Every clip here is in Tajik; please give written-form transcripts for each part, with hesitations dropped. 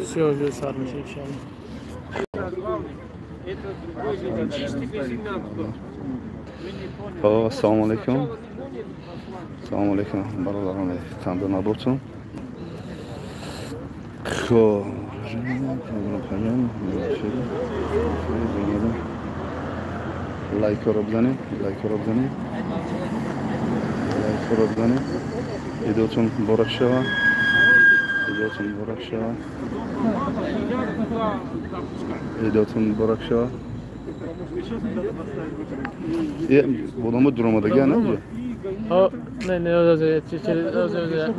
Все, уже сар меша иншалло. Ассалому алайкум. Ассалому алайкум, бародарон, қанду наботун. Хоб, лайкҳоро бизанед, лайкҳоро бизанед, лайкҳоро бизанед. Идотун муборак шава, идотун муборак шава, идотун муборак шава. Бодамо дуромадагия на? Не, не,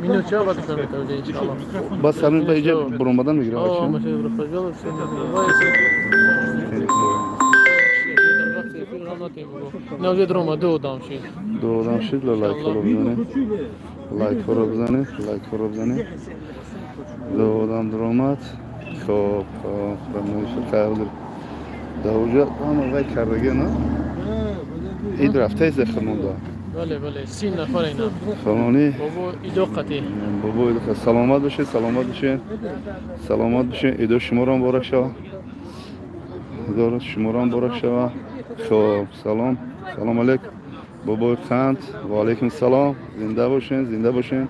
минутча баъд мекунем иншалло. Бас ҳамин ба иҷа буромадан мегирам. Не, дурома ду одам шид. Ду одам шид, лайкҳоро бизанед. Лайкҳоро бизанед, лайкҳоро бизанед. Ду одам дуромад. Хоб, хоб, хайр. Дар ҳама вай кардагия на? Ид рафта иза монда. Бале, бале, 30 нафар ина. Фалони. Бобо идо қати. Бобо идо қати. Саломат бошед, саломат бошед. Саломат бошед. Идо шуморо муборак шава. Идо шуморо муборак шава. Хоб, салом. Салом алейкум. Бобои қанд. Ва алейкум салом. Зинда бошед, зинда бошед.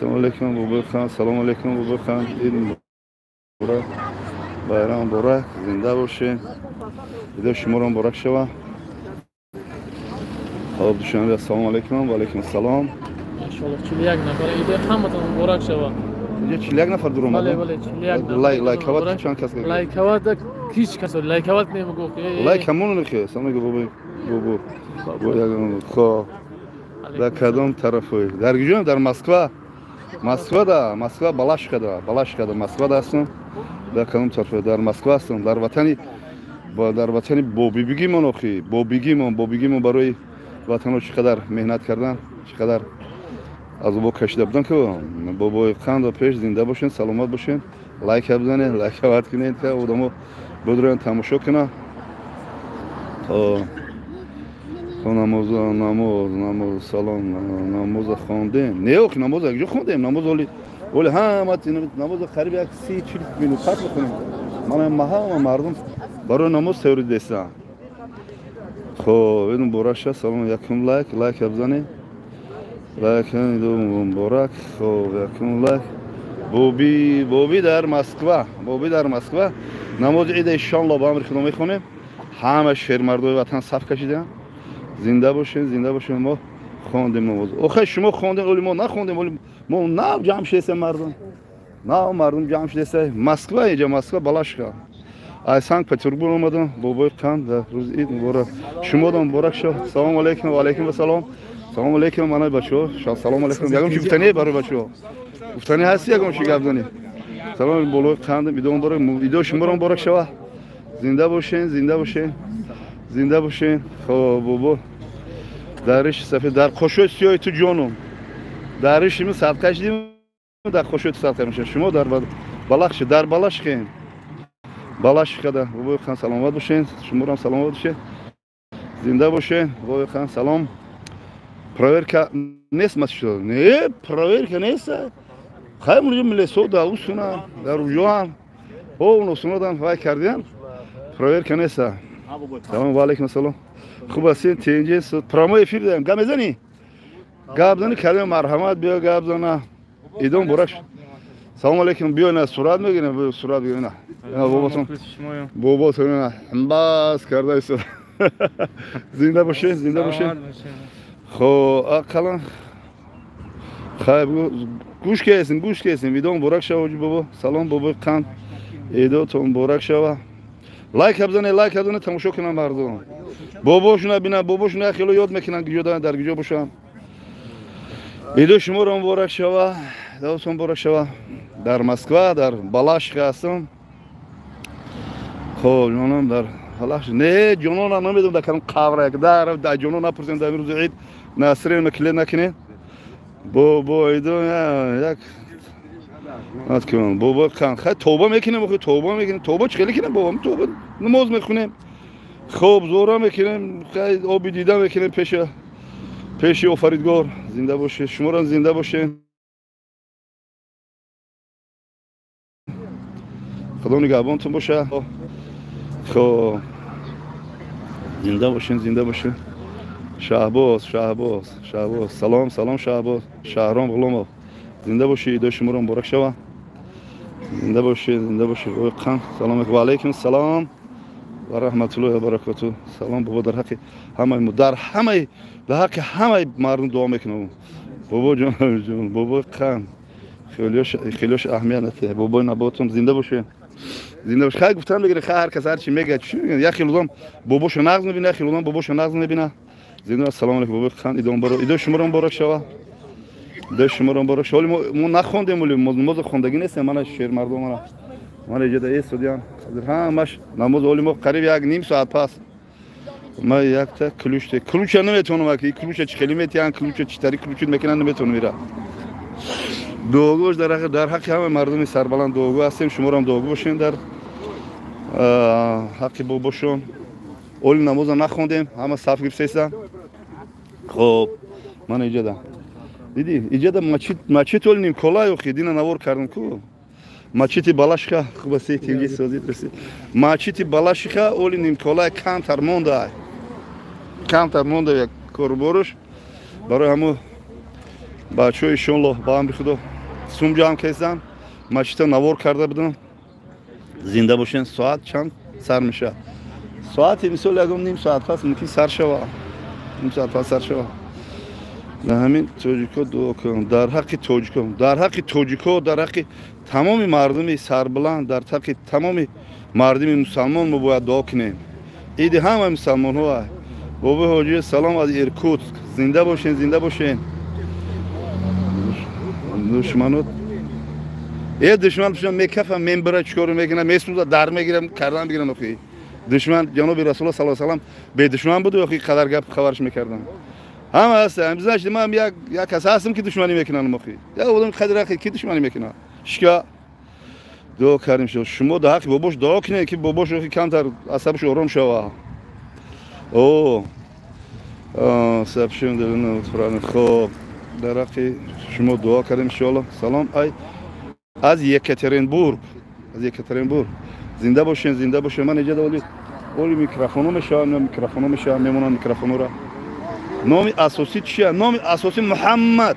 Салом алейкум, бобои қанд. Салом алейкум, бобои қанд. Ид муборак. Байрам муборак. Зинда бошед. Идо шуморо муборак шава. Хоб, душанбе, ассалому алайкум, ва алайкум ассалом. Иншалло 41 нафар иде ҳаматон муборак шава. Иҷа 41 нафар дуромад. Бале, бале, 41 нафар. Лайк, лайкават чанд кас? Лайкават ҳеҷ кас лайкават намегуфт. Лайк ҳамон нахе, самега бобо бобо. Хоб. Дар кадом тарафой? Дар куҷо? Дар Москва. Москва да, Москва Балашиха да, Балашиха да, Москва да ҳастам. Дар кадом тарафой? Дар Москва ҳастам. Дар ватани бобибигимон охи, бобигимон, бобигимон барои ватанро чӣ қадар меҳнат кардан, чӣ қадар азобо кашида будан, ки бобои қанд пеш зинда бошен, саломат бошен. Лайка бизанед, лайкават кунед, ки одамо бидроянд тамошо кунанд. Намоз, намоз, намоз, салом, намоза хондем. Не, охи намоз якҷо хондем, намоз оли оли ҳама намоз қариб як 30-40 минут пас мехонем. Ман ҳама мардум барои намоз тайёрӣ дестам. Хоб, ид муборак шад. Салом, якум лайк, лайк бизанед. Лайк, ид муборак. Хоб, якум лайк. Боби, боби дар Москва, боби дар Москва. Намози ида иншалло ба амри Худо мехонем. Ҳама шермардои ватан саф кашидаанд. Зинда бошед, зинда бошед. Мо хондем намоз. Охе шумо хондем, оли мо нахондем, оли мо нав ҷамъ шудесем мардум. Нав мардум ҷамъ шудеса. Москва, иҷа Москва, Балашиха. Аз Санкт-Петербург омадам, бобои қанд дар рӯзи ид муборак. Шумодам муборак шав. Салом алейкум, ва алейкум ассалом. Салом алейкум, манай бачаҳо. Салом алейкум. Ягон чи гуфтанӣ барои бачаҳо? Гуфтанӣ ҳасти ягон чи гап занӣ? Салом болои қандам, идо муборак, идо шуморо муборак шава. Зинда бошен, зинда бошен. Зинда бошен. Хоб, бобо. Дар риши сафед, дар қошои сиёҳи ту ҷонум. Дар риши ман садқа шудим, дар қошои ту садқа мешавам. Шумо дар Балахши, дар Балашхем. Балашихада, бобои хан саломат бошен, шуморо ҳам саломат бошед. Зинда бошен, бобои хан салом. Проверка нест масшуд. Не, проверка нест. Хай мурҷи милесо да усуна, дар уҷоан. О, уносунадан вай кардиан. Проверка нест. Салом ва алейкум ассалом. Хуб ҳастед, тинҷ. Прямой эфир даем. Гап мезанӣ? Гап зани, кардем марҳамат, биё гап зана. Идом бураш. Салом алейкум, биё на сурат мегирем, биё сурат бигирем. На. Боботон. Боботон бас карда истода. Зинда бошед, зинда бошед. Хоб, ақалан хай гӯш кесем, гӯш кесем. Идом муборак шава, бобо. Салом бобои қанд. Идотон муборак шава. Лайк бизанед, лайк бизанед, тамошо кунанд мардум. Бобошуна бинанд, бобошуна хело ёд мекунанд, куҷо дар куҷо бошанд. Идо шуморо муборак шава, идотон муборак шава. Дар Москва, дар Балашиха ҳастам. Хоб, ҷонам дар Балаш. Не, ҷонона намедонам дар кадом қабр як дар дар ҷонон напурсем дар рӯзи ид насрин макле накунед. Бобо идо як бобо хан хай тавба мекунем, охи тавба мекунем. Тавба чӣ хеле кунем бобо? Тавба намоз мехонем. Хоб зора мекунем, хай оби дида мекунем пеши офаридгор. Зинда бошед, шуморо зинда бошед. Худо нигаҳбонтон боша. Хоб, зинда бошин, зинда бошин. Шаҳбоз, Шаҳбоз, Шаҳбоз, салом, салом, Шаҳбоз. Шаҳром Ғуломов, зинда бошӣ, идои шуморо муборак шава. Зинда бошӣ, зинда бошӣ. Ой қан, салом ва алайкум салом ва раҳматуллоҳи ва баракоту. Салом бобо, дар ҳаққи ҳамаи мо, дар ҳамаи, дар ҳаққи ҳамаи мардум дуо мекунам. Бобо ҷон, ҷон, бобо қан. Хелиош, хелиош аҳамият надиҳ. Бобои наботум, зинда бошед. Зинда бош. Хай гуфтан мегирад, хай ҳар кас ҳар чи мегӯяд. Чӣ мегӯяд? Як хел одам бобошо нағз мебина, як хел одам бобошо нағз мебина. Зинда, салом алейкум, бобои қан, идома баро. Идои шуморо муборак шава. Идои шуморо муборак шава. Ҳоли мо нахондем, оли намоз хондагӣ нестем, мана шермардон, мана. Мана иҷода эстодиям. Ҳамаш намоз оли мо қариб як ним соат пас. Ма якта ключ те. Ключа наметавонам, аки ключа чӣ хеле метиҳанд, ключа чӣ тари ключ мекунанд, наметавонам ира. Дуогӯ бош, дар ҳаққи ҳамаи мардуми сарбаланд дуогӯ ҳастем, шуморо ҳам дуогӯ бошем дар ҳаққи бобошон. Оли намоза нахондем, ҳама саф гирифтаистанд. Хоб, мана иҷода. Дидӣ, иҷода мачид, мачид оли нимкола охи, дина навор кардам ку. Мачити Балашиха, хуба се тинги созид расид. Мачити Балашиха оли нимкола камтар монда. Камтар монда як корборуш. Барои ҳаму бачаҳо иншоаллоҳ ба амри Худо сум ҷамъ карданд. Мачита навор карда будам. Зинда бошен, соат чанд сар мешавад? Соати мисол ягон ним соат пас мумкин сар шава. Ним соат пас сар шава. Дар ҳамин тоҷико дуо кун, дар ҳаққи тоҷико, дар ҳаққи тоҷико, дар ҳаққи тамоми мардуми сарбаланд, дар ҳаққи тамоми мардуми мусалмон мо бояд дуо кунем. Иди ҳамаи мусалмонҳо. Бобои ҳоҷӣ, салом аз Иркутск. Зинда бошен, зинда бошен. Душманот э душман душман мекафам, мембара чикор мекунам, месӯза, дар мегирам, кардан мегирам охи. Душман ҷаноби Расулуллоҳ саллаллоҳу алайҳи васаллам бедушман буд, охи қадар гап хабарш мекардам. Ҳама ҳастам, значит ман як кас ҳастам ки душманӣ мекунам охи. Як одам қадр охи ки душманӣ мекунад. Шика дуо кардем шуд. Шумо дар ҳаққи бобош дуо кунед ки бобош охи камтар асабаш ором шава. О, сообщение хоб, дар ҳаққи шумо дуо кардем иншоаллоҳ. Салом ай аз Екатеринбург, аз Екатеринбург. Зинда бошен, зинда бошен. Ман иҷода оли оли микрофоно мешавам, микрофоно мешавам, мемонам микрофонора. Номи асосӣ чия? Номи асосӣ Муҳаммад.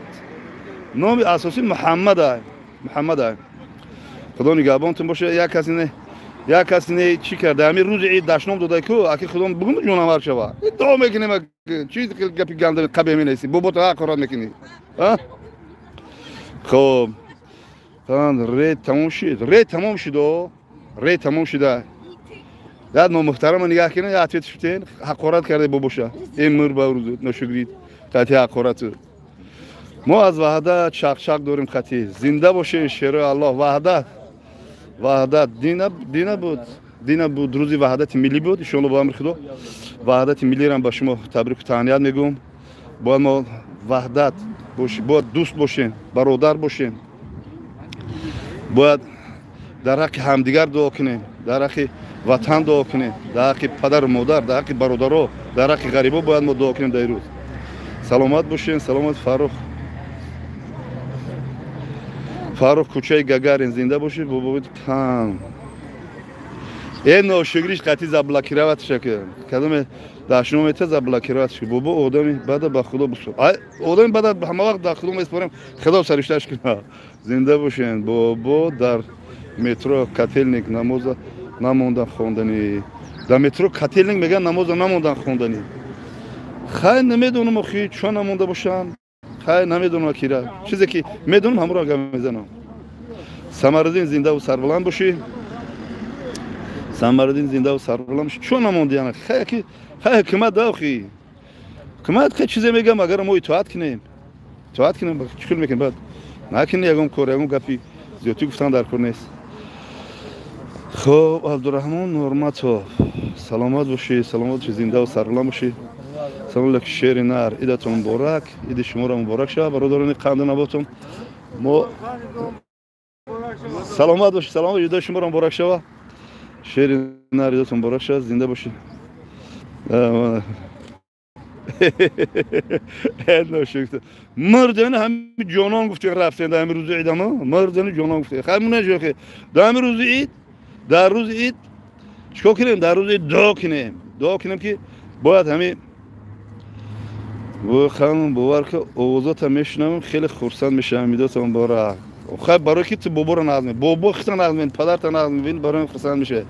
Номи асосӣ Муҳаммад ай. Муҳаммад ай. Худо нигаҳбонтон боша. Як кас не, як кас не чӣ карда? Ҳамин рӯзи ид дашном дода ку, аки худо бугум ҷонавар шава. Дуо мекунем, чӣ гапи ганда қабеҳ менависӣ? Бобото ҳақорат мекунӣ. А? Хоб. Рейд тамом шид. Рейд тамом шид, о. Рейд тамом шида. Як номуҳтарама нигаҳ кунед, як ответ шутен, ҳақорат карда бобоша. Ин мур ба рӯз ношукрид. Қати ҳақорату. Мо аз ваҳдат чақчақ дорем қати. Зинда бошед, шерои Аллоҳ. Ваҳдат. Ваҳдат дина буд. Дина буд, рӯзи ваҳдати миллӣ буд. Иншоаллоҳ ба амри Худо ваҳдати миллиро ба шумо табрику таҳният мегӯям. Бояд мо ваҳдат бошем, бояд дӯст бошем, бародар бошем. Бояд дар ҳаққи ҳамдигар дуо кунем, дар ҳаққи ватан дуо кунем, дар ҳаққи падару модар, дар ҳаққи бародаро, дар ҳаққи ғарибо бояд мо дуо кунем дар ин рӯз. Саломат бошен, саломат. Фаррух, Фаррух, кӯчаи Гагарин, зинда бошед, бобои тан. Э ношукриш қатъи заблокировать шака. Кадоме дашном мета заблокировать шака. Бобо одами бада ба Худо бисур. Ай одами бада ҳама вақт дар Худо меспорем, Худо саришташ кунад. Зинда бошен, бобо. Дар метро Котельник намоза намондан хонданӣ. Дар метро Котельник мегӯянд намоза намондан хонданӣ. Хай намедонам охи чо намонда бошанд. Хай намедонам акира. Чизе ки медонам ҳамонро гап мезанам. Самариддин, зиндаву сарбаланд бошӣ. Самариддин, зиндаву сарбаланд бошӣ. Чо намонди яна? Хай ки хай ҳукумат да охи. Ҳукумат хай чизе мегӯям, агар мо итоат кунем. Итоат кунем, чӣ кор мекунем баъд? Накунем ягон кор, ягон гапи зиёдтӣ гуфтан дар кор нест. Хоб, Абдурраҳмон Нурматов, саломат бошӣ, саломат бошӣ, зиндаву сарбаланд бошӣ. Салом алейкум, шери нар, идатон муборак, иди шуморо муборак шавад, бародарони қанду наботон. Мо саломат бошӣ, саломат, иди шуморо муборак шавад. Шери нар, идатон муборак шавад, зинда бошӣ. Мардани ҳами ҷонон гуфтем рафтем дар ҳами рӯзи идама, мардани ҷонон гуфтем. Хай муна ҷо дар ҳами рӯзи ид Дар рӯзи ид чикор кунем? Дар рӯзи ид дуо кунем. Дуо кунем ки бояд ҳами ханум бовар ки овозота мешунавам, хеле хурсанд мешавам. Идотон бора. Хай барои ки ту боборо нағз мебини, бобо хита нағз мебини, падарта нағз мебини, барои хурсанд мешавад.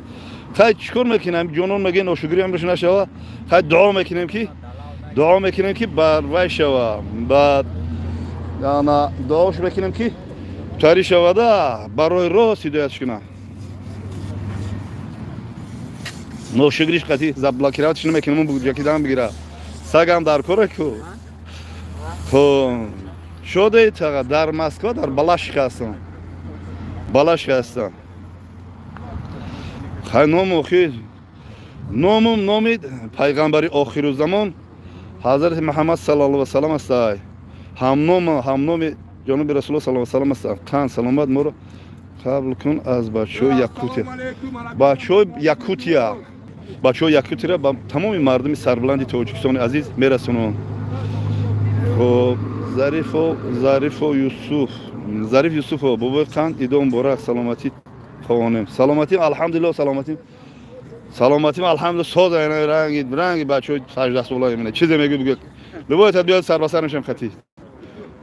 Хай чикор мекунем? Ҷонон мегӯянд ношукрӣ ҳамрош нашава. Хай дуо мекунем ки бар вай шава. Баъд ана дуош мекунем ки тари шавада барои рост ҳидоятш кунам. Ношукриш қатӣ заблокироватьш намекунем, ҷакидан бигира. Сагам дар кора ку. Хоб шодаи таға дар Москва дар Балашиха ҳастам. Балашиха ҳастам. Хай ном охир номум номи пайғамбари охиру замон ҳазрати Муҳаммад саллаллоҳу алайҳи васаллам аст. Ҳамноми ҷоноби Расулуллоҳ саллаллоҳу алайҳи васаллам аст. Қан саломат моро қабл кун аз бачаҳои Якутия. Бачаҳои Якутия. Бачаҳои Якутияро ба тамоми мардуми сарбаланди Тоҷикистони азиз мерасонам. Хоб Зарифо Юсуф. Зариф Юсуфо бобои қанд идо муборак, саломатӣ хоҳонем. Саломатӣ алҳамдулиллоҳ, саломатӣ. Саломатӣ алҳамдулиллоҳ, соз ранги ранги бачаҳои 18 сола мена. Чизе мегӯ бигӯ. Любой та биёд сарбасар мешам хати.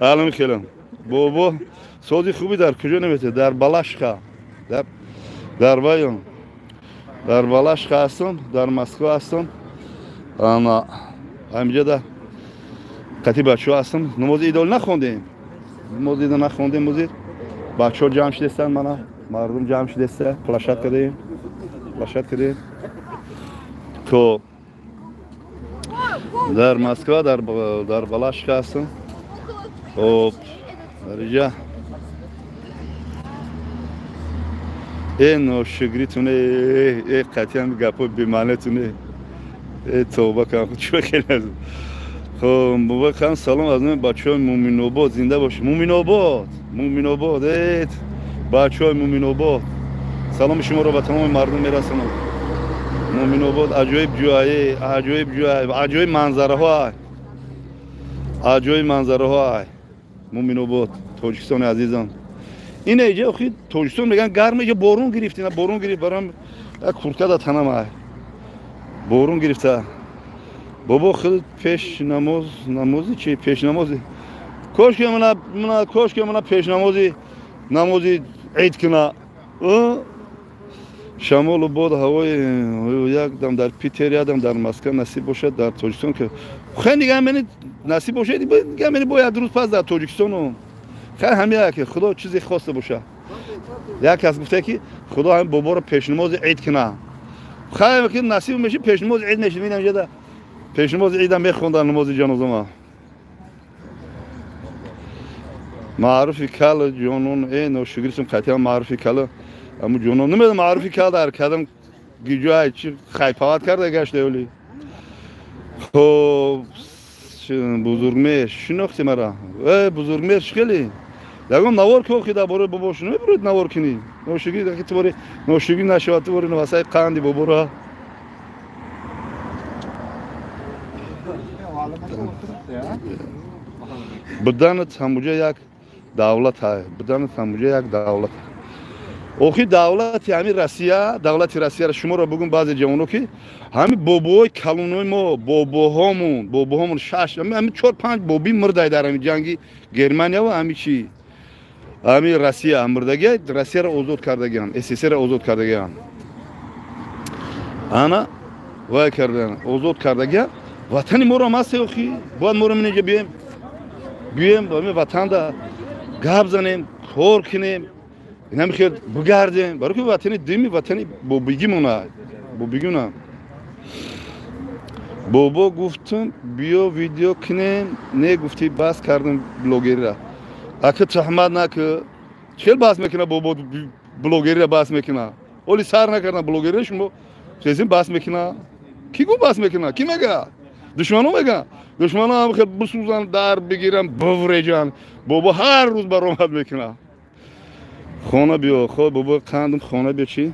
Алам хелам. Бобо сози хуби дар куҷо наметавад? Дар Балашиха. Дар вайон. Дар Балашиха ҳастам, дар Москва ҳастам. Ана ҳамиҷа қати бачаҳо ҳастам. Намози идол нахондем. Намози идол нахондем, музир. Бачаҳо ҷамъ шудастанд мана. Мардум ҷамъ шудаста, площадка дорем. Площадка дорем. Хоб дар Москва, дар Балашиха ҳастам. Хоб дар инҷа ношукритуне, қатъиян гапҳои бемаънетуне. Тавба кунам, чӣ хеле. Хоб бобои хан салом аз номи бачаҳои Муминобод, зинда бошед. Муминобод, Муминобод, бачаҳои Муминобод. Саломи шуморо ба тамоми мардум мерасонам. Муминобод аҷоиб ҷое, аҷоиб ҷое, аҷоиб манзараҳо, аҷоиб манзараҳо. Муминобод, Тоҷикистони азизам. Ин иҷа охи Тоҷикистон мегӯянд гарм, иҷа борон гирифт, ина борон гирифт, барам як куртка дар танам ай. Борон гирифта. Бобо худ пеш намоз, намози чи? Пеш намози. Кошки мана, кошки мана пеш намози, намози ид куна. Шамолу бод ҳавои якдам дар Питер, якдам дар Москва насиб бошад, дар Тоҷикистон ки хай нигаҳ мени насиб бошад, нигаҳ мени бояд рӯз пас дар Тоҷикистону. Хай ҳамия ки Худо чизе хоста бошад. Як кас гуфта ки Худо ҳамин боборо пешнамози ид куна. Хай ки насиб меши пешнамози ид меши, минам ҷада пешнамози идам мехондан намози ҷанозама. Маъруфи кал ҷонон, ношукрисум қатъиян маъруфи кал аму ҷонон намедонам маъруфи кал дар кадам гиҷои чи хайпават карда гашта оли. Хоб бузургмеҳр шинохти мара. Бузургмеҳр чӣ хеле? Ягон навор ки охи дар бораи бобо шуно мебуред навор кунӣ. Ношукрӣ ки ту бори ношукрӣ нашавад, ту бори навасаи қанди бобора. Буданат ҳамуҷа як давлат ҳай. Буданат ҳамуҷа як давлат. Охи давлати ҳами Россия, давлати Россияро шуморо бугум баъзе ҷавоно ки ҳами бобоҳои калонои мо, бобоҳомун шаш, ҳами 4-5 боби мурдай дар ҳами ҷанги Германия ва ҳами чи? Ҳами Россия мурдагия, Россияро озод кардагиан, СССР-ро озод кардагиан. Ана вай кардан, озод кардагиан. Ватани моро ҳам ҳаст охи, бояд моро инҷа биёем, биёем ҳами ватанда гап занем, кор кунем. Инам хел бугардем, барои ки ватани дими, ватани бобигимона, бобигуна. Бобо гуфтум, биё видео кунем, не гуфти бас кардам блогерира. Ака таҳмат наку, чел бас мекуна бобо блогерира бас мекуна. Оли сар накардан блогерира шумо сезин бас мекуна. Ки гу бас мекуна? Ки мега? Душмано мега? Душмано ҳам хел бисӯзан, дар бигиран, биврежан. Бобо ҳар рӯз баромад мекуна. Хона биё, хо бобо қандам хона биё чи?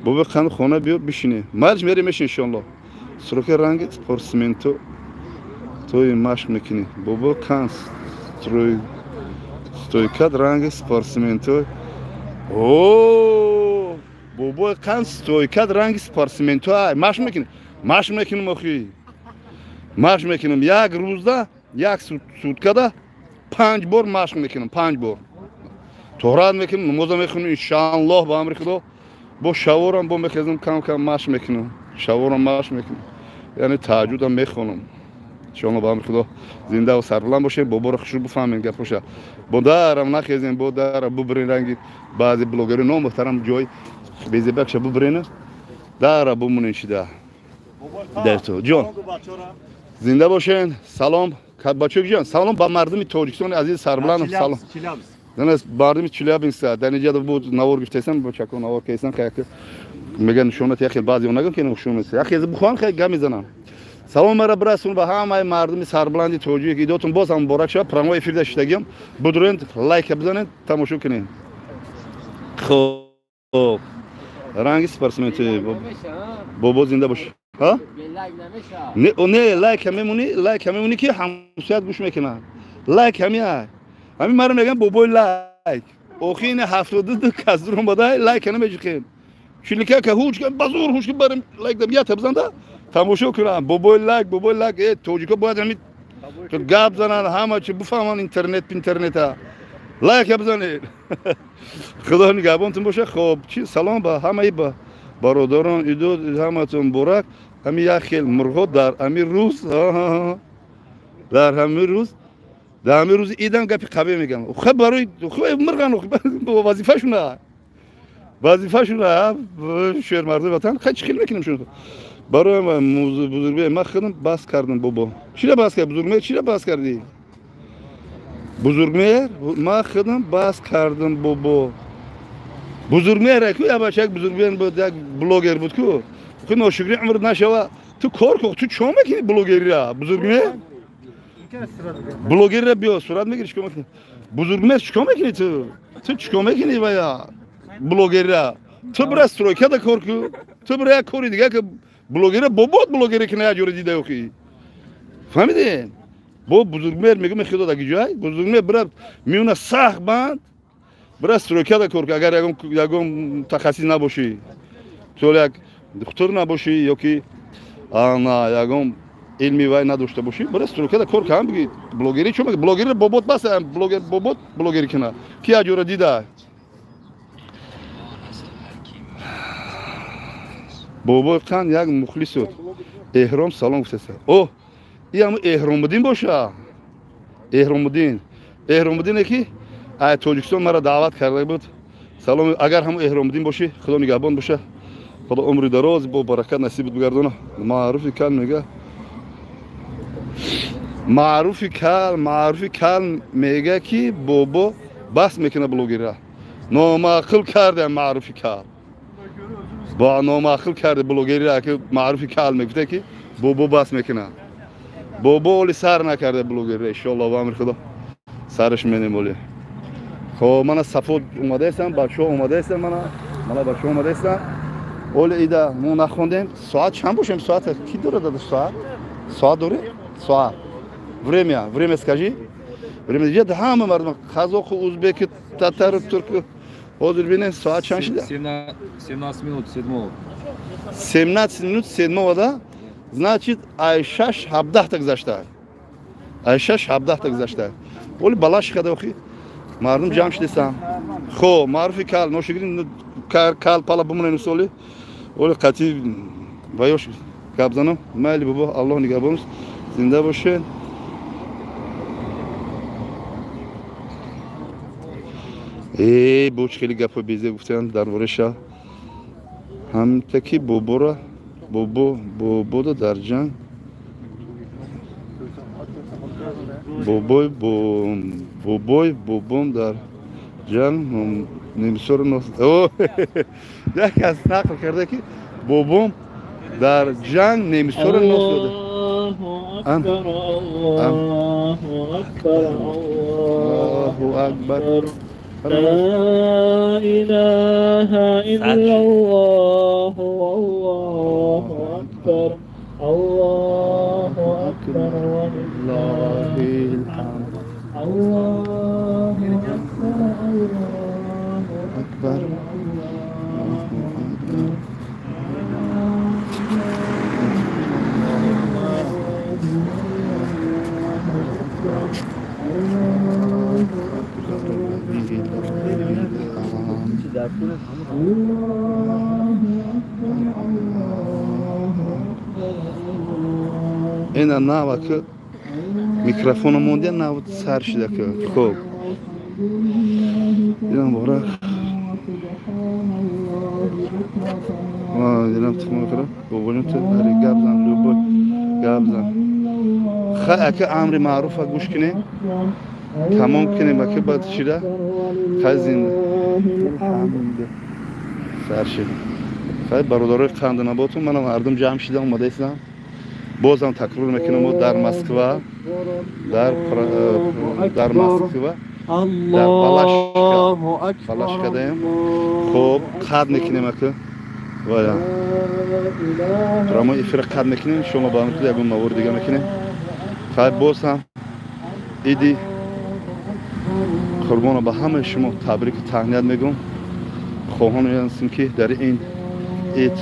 Бобо қанд хона биё бишини. Марш мерем мешин иншоаллоҳ. Сроки ранги спортсменто тои машқ мекунӣ. Бобо қанд стойкат ранги спортсменто. О, Бобои қанд стройкат ранги спортсменто ай. Машқ мекунем. Машқ мекунем охи. Машқ мекунем. Як рӯзда, як суткада 5 бор машқ мекунем, 5 бор. Тоҳрат мекунем, намоза мехонем, иншааллоҳ ба амри Худо. Бо шаворам бо мехезам, кам-кам машқ мекунем. Шаворам машқ мекунем. Яъне таҳаҷҷудам мехонам. Иншааллоҳ ба амри Худо зинда ва сарбаланд бошем, боборо хушрӯ бифаҳмем гапоша. Бо дарам нахезем, бо дара бубирен ранги баъзе блогери номуҳтарам ҷой безебакша бубирена дара бумонен шида. Дасту ҷон. Зинда бошен. Салом бачаҳо ҷон. Салом ба мардуми Тоҷикистони азиз сарбаланд. Салом. Занас мардуми Челябинска дар инҷа буд навор гирифтаистам, бачако навор кардам, хай меган нишонат як хел баъзе наган ки нишонат. Як хел бухон хай гап мезанам. Салом маро бирасон ба ҳамаи мардуми сарбаланди тоҷик. Идотон боз ҳам муборак шавад. Прямой эфирда шидагиам. Будурен лайк бизанед, тамошо кунед. Хоб. Ранги спортсменти бобо зинда бош. Ҳа? Не, не лайк мемонӣ, лайк мемонӣ ки ҳамсоят гӯш мекунад. Лайк ҳами ай. Ҳами маро меган бобои лайк. Охи ина 72 кас дур омада лайк намеҷиқем. Чилика ка ҳуч базур ҳуч барем лайк дам ята бизанда тамошо кунам. Бобои лайк, бобои лайк. Тоҷико бояд ҳами гап зананд, ҳама чи бифаҳманд интернет интернета. Лайк бизанед. Худо нигаҳбонтон бошад. Хоб чи салом ба ҳамаи ба бародарон идод ҳаматон муборак. Ҳами як хел мурғо дар ҳами рӯз, дар ҳами рӯз, дар ҳами рӯзи идам гапи қавӣ мегӯям. Хуб барои хуб мурған вазифашуна. Вазифашуна шермардои ватан. Хай чӣ хел мекунем шуно? Барои бузургмеҳр ман худам бас кардам бобо. Чира бас кард бузургмеҳр? Чира бас кардӣ? Бузургмеҳр ман худам бас кардам бобо. Бузургмеҳр ку як бача як бузургмеҳр буд, як блогер буд ку. Ху ношукрӣ умр нашава. Ту кор ку, ту чо мекунӣ блогерира? Бузургмеҳр? Блогерира биё сурат мегирӣ чикор мекунӣ? Бузургмеҳр чикор мекунӣ ту? Ту чикор мекунӣ вая блогерира? Ту бира стройкада кор ку. Ту бира як кори дига ки блогера бобот блогере ки на як ҷоре дида охи. Фаҳмидед? Бо бузургмеҳр мегӯм худо даги ҷой. Бузургмеҳр бира миёна сахт банд. Бира стройкада кор ку агар ягон мутахассис набошӣ. Ту як духтур набошӣ ё ки ана ягон илми вай надошта бошӣ, бира стройкада кор кам бигӣ. Блогери чо меги? Блогери бобот бас, блогер бобот блогери кина. Ки як ҷоре дида? Бобои қанд як мухлис буд. Эҳром салом гуфтаст. О, и ҳамун Эҳромуддин боша. Эҳромуддин. Эҳромуддине ки ай Тоҷикистон маро даъват карда буд. Салом, агар ҳамун Эҳромуддин бошӣ, Худо нигаҳбон боша. Худо умри дароз бо баракат насибат бигардона. Маъруфи кал мега. Маъруфи кал, маъруфи кал мега ки бобо бас мекунад блогера. Номаъқул карда маъруфи кал. Бо номаъқул карда блогерира ки маъруфи кал мегуфта ки бобо бас мекунад. Бобо оли сар накарда блогерира, иншоаллоҳ ба амри Худо сараш менем оли. Хоб мана сафо омадаистам, бачаҳо омадаистам, мана бачаҳо омадаистам. Оли ида мо нахондем. Соат чанд бошем? Соат ки дорад дада соат? Соат доред? Соат. Время, время скажи. Время дига ҳама мардум қазоқу, узбеки, татару, турку. Ҳозир бинем соат чанд шуда? 17 минут седьмого. 17 минут седьмого, да? Значит, ай 6:17 гузашта. Ай 6:17 гузашта. Оли балашиха охи мардум ҷамъ шудесам. Хо, маъруфи кал, ношигирин кал пала бумонем соли. Оли қатъи ваёш гап занам. Майли бобо, Аллоҳ нигаҳбон. Зинда бошед. Бо чӣ хеле гапҳои безеб гуфтанд дар бораи шаҳр. Ҳамта ки бобора бобо бобода дар ҷанг бобой бобой бобом дар ҷанг немисоро нос. Як кас нақл карда ки бобом дар ҷанг немисоро нос дода. Аллоҳу акбар. لا إله إلا الله والله أكبر الله أكبر ولله الحمد الله أكبر الله أكبر الله Ина нава ки микрофона мондия, нав сар шида ки. Хуб, дилам муборак, дилам тухма кара. Бобоҷон, ту ари гап зан, любой гап зан. Хай, ака, амри маъруфа гӯш кунем, тамом кунем, ака, баъд шида. Хай, зинда сар шид. Хай, бародарои қанданаботун, мана мардум ҷамъ шида омада истам. Бозам такрор мекунам, мо дар Москва, дар Москва, дар Балашкадаем. Хуб, қад мекунем, ака, вая прямой эфира қад мекунем. Иншоалло, ба амри ягон навори дига мекунем. Хай, боз ҳам иди қурбона ба ҳамаи шумо табрику таҳният мегӯм. Хоҳон ҳастем, ки дар ин ид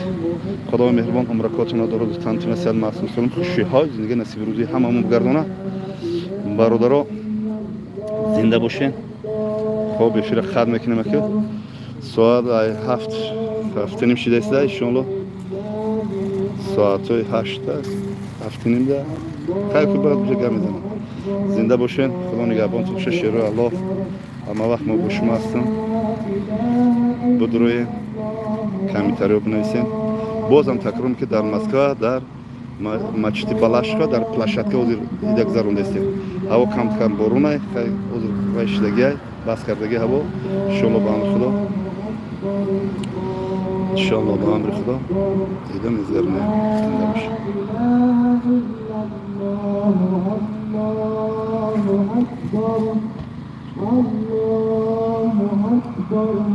Худои меҳрубон умракотона дорад, тантона сиҳат, маъсум, солим, хушиҳои зиндагӣ насиби рӯзии ҳамамон бигардона. Бародаро, зинда бошен. Хоб, эфира хат мекунем, ака. Соат 7, 7:30 шида иста. Иншоалло, соатҳои 8 аст, 7:30 да. Хайр, ки баъд уже гап мезанам. Зинда бошен, Худо нигаҳбонтон боша. Шерои Аллоҳ ҳама вақт мо бо шумо ҳастем. Будроем, комментариё бинависем. Бозам такрор, ки дар Москва, дар мачити Балашка, дар площадка ҳозир ида гузарондаистем. Ҳаво кам кам борунай, ҳозир вай шидагиай, бас кардаги ҳаво. Иншоалло, ба амри Худо, иншоалло, ба амри Худо ида мезгаронем. Зинда бошед. الله أكبر.